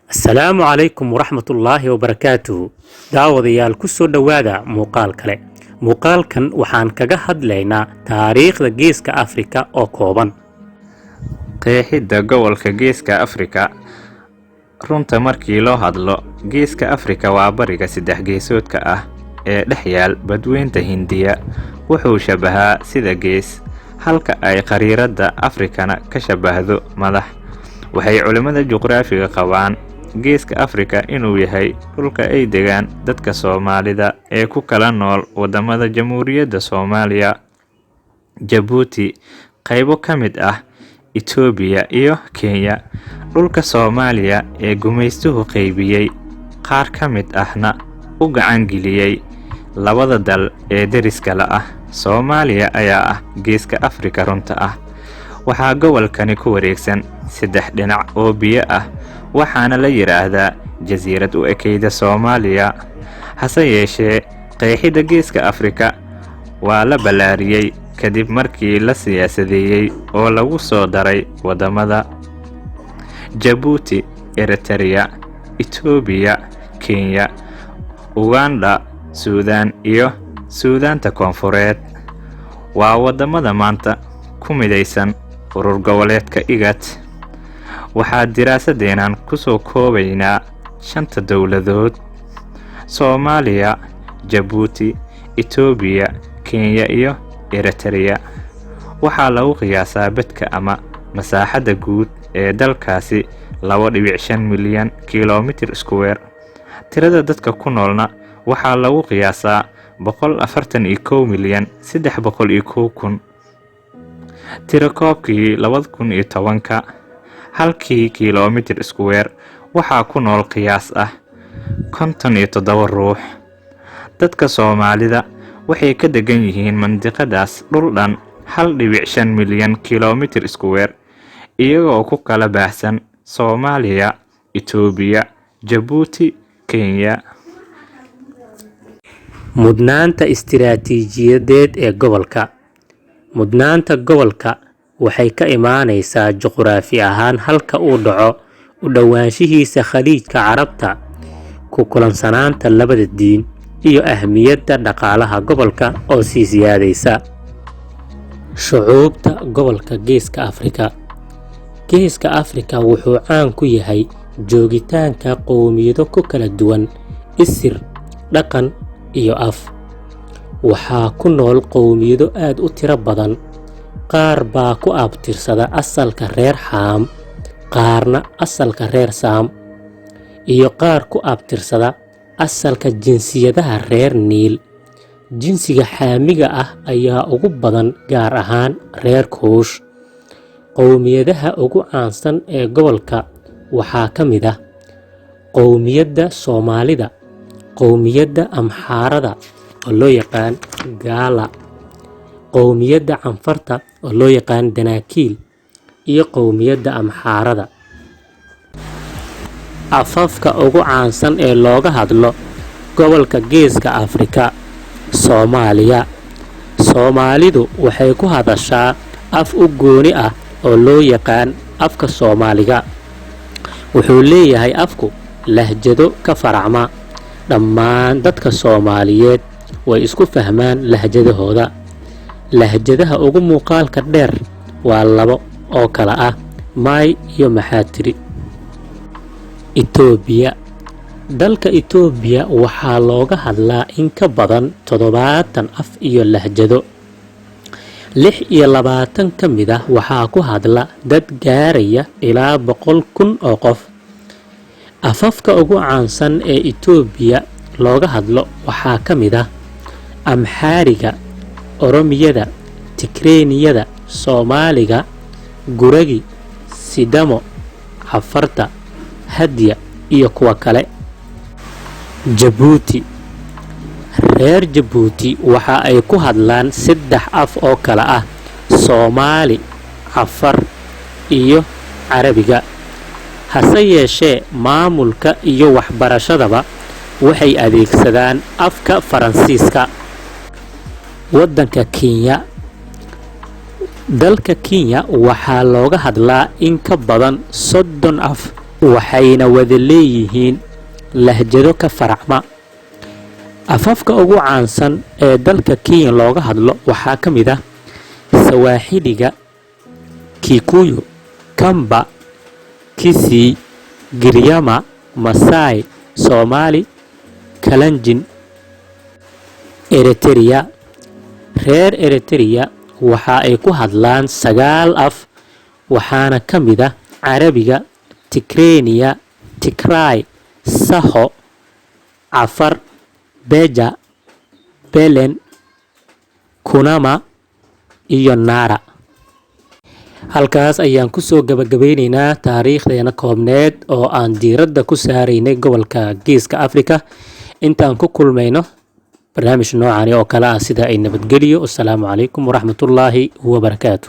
Asalaamu calaykum waraxmatullaahi wabarakaatuhu. Daawadayaal, ku soo dhowaada muuqaal kale. Muuqaalkan waxaan kaga hadlaynaa taariikhda Geeska Afrika oo kooban. Qeexidda gobolka Geeska Afrika. Runta markii loo hadlo, Geeska Afrika waa bariga saddex geesoodka ah ee dhex yaal Badweynta Hindiya. Wuxuu shabahaa sida gees, halka ay khariidadda Afrikana ka shabahdo madax. Waxay culimmada juqraafiga qabaan Geeska Afrika inuu yahay dhulka ay degaan dadka Soomaalida ee ku kala nool waddamada Jamhuuriyadda Soomaaliya, Jabuuti, qaybo ka mid ah Itoobiya iyo Kenya. Dhulka Soomaaliya ee gumaystuhu qaybiyay, qaar ka mid ahna u gacan geliyay labada dal ee deriska la ah Soomaaliya ayaa ah Geeska Afrika runta ah. Waxaa gobolkani ku wareegsan saddex dhinac oo biyo ah, waxaana la yiraahdaa jasiirad u ekayda Soomaaliya. Hase yeeshee, qeexidda Geeska Afrika waa la ballaariyay kadib markii la siyaasadeeyay oo lagu soo daray waddamada Jabuuti, Eritrea, Itoobiya, Kenya, Uganda, Suudaan iyo Suudaanta Koonfureed. Waa waddamada maanta ku midaysan urur goboleedka IGAD. Waxaa diraasadeennan ku soo koobaynaa shanta dowladood: Soomaaliya, Jabuuti, Itoobiya, Kenya iyo Eritrea. Waxaa lagu qiyaasaa bedka ama masaaxadda guud ee dalkaasi 2.5 milyan kiiloomitir square. Tirada dadka ku noolna waxaa lagu qiyaasaa 141,301,000. Tirakoobkii 2010-ka, halkii kiiloomitir square waxaa ku nool qiyaas ah 57 ruux. Dadka Soomaalida waxay ka degan yihiin mandiqadaas dhul dhan 1.5 milyan kiiloomitir square, iyagoo ku kala baahsan Soomaaliya, Itoobiya, Jabuuti, Kenya. Mudnaanta istiraatiijiyadeed ee gobolka. Mudnaanta gobolka waxay ka imaanaysaa juqraafi ahaan halka uu dhaco, u dhowaanshihiisa Khaliijka Carabta, ku kulansanaanta labada diin, iyo ahmiyadda dhaqaalaha gobolka oo sii siyaadaysa. Shucuubta gobolka Geeska Afrika. Geeska Afrika wuxuu caan ku yahay joogitaanka qowmiyado ku kala duwan isir, dhaqan iyo af. Waxaa ku nool qowmiyado aad u tiro badan. Qaar baa ku abtirsada asalka reer Xaam, qaarna asalka reer Saam, iyo qaar ku abtirsada asalka jinsiyadaha reer Niil. Jinsiga Xaamiga ah ayaa ugu badan, gaar ahaan reer Kuush. Qowmiyadaha ugu caansan ee gobolka waxaa ka mid ah qowmiyadda Soomaalida, qowmiyadda Amxaarada oo loo yaqaan Gaala, qowmiyadda Canfarta oo loo yaqaan Danaakiil, iyo qowmiyadda Amxaarada. Afafka ugu caansan ee looga hadlo gobolka Geeska Afrika. Soomaaliya. Soomaalidu waxay ku hadashaa af u gooni ah oo loo yaqaan afka Soomaaliga. Wuxuu leeyahay afku lahjado ka farcama. Dhammaan dadka Soomaaliyeed way isku fahmaan lahjadahooda. Lahjadaha ugu muuqaalka dheer waa labo oo kala ah Maay iyo Maxaa tiri. Itoobiya. Dalka Itoobiya waxaa looga hadlaa in ka badan 70 af iyo lahjado. 26 ka mid ah waxaa ku hadla dad gaaraya ilaa 100,000 oo qof. Afafka ugu caansan ee Itoobiya looga hadlo waxaa ka mid ah Amxaariga, Oromiyada, Tigreeniyada, Soomaaliga, Guragi, Sidamo, Cafarta, Hadya iyo kuwa kale. Jabuuti. Reer Jabuuti waxa ay ku hadlaan saddex af oo kala ah Soomaali, Cafar iyo Carabiga. Hase yeeshee, maamulka iyo waxbarashadaba waxay adeegsadaan afka Faransiiska. Waddanka Kenya. Dalka Kenya waxaa looga hadlaa in ka badan 30 af. Waxayna wada leeyihiin lahjado ka farcama. Afafka ugu caansan ee dalka Kenya looga hadlo waxaa ka mid ah Sawaaxiliga, Kikuyu, Kamba, Kisii, Giryama, Maasai, Soomaali, Kalenjin. Eritrea. Reer Eritrea waxa ay ku hadlaan sagaal af, waxaana ka mid ah Carabiga, Tigrinya, Tigray, Saho, Cafar, Beja, Belen, Kunama iyo Nara. Halkaas ayaan kusoo gabagabeyneynaa taariikhdeena koobneed oo aan diiradda ku saaraynay gobolka Geeska Afrika. Intaan ku kulmayno barnaamij noocani oo kale ah, sida ay nabadgeliyo. Wasalaamu calaykum waraxmatullaahi wabarakaatu.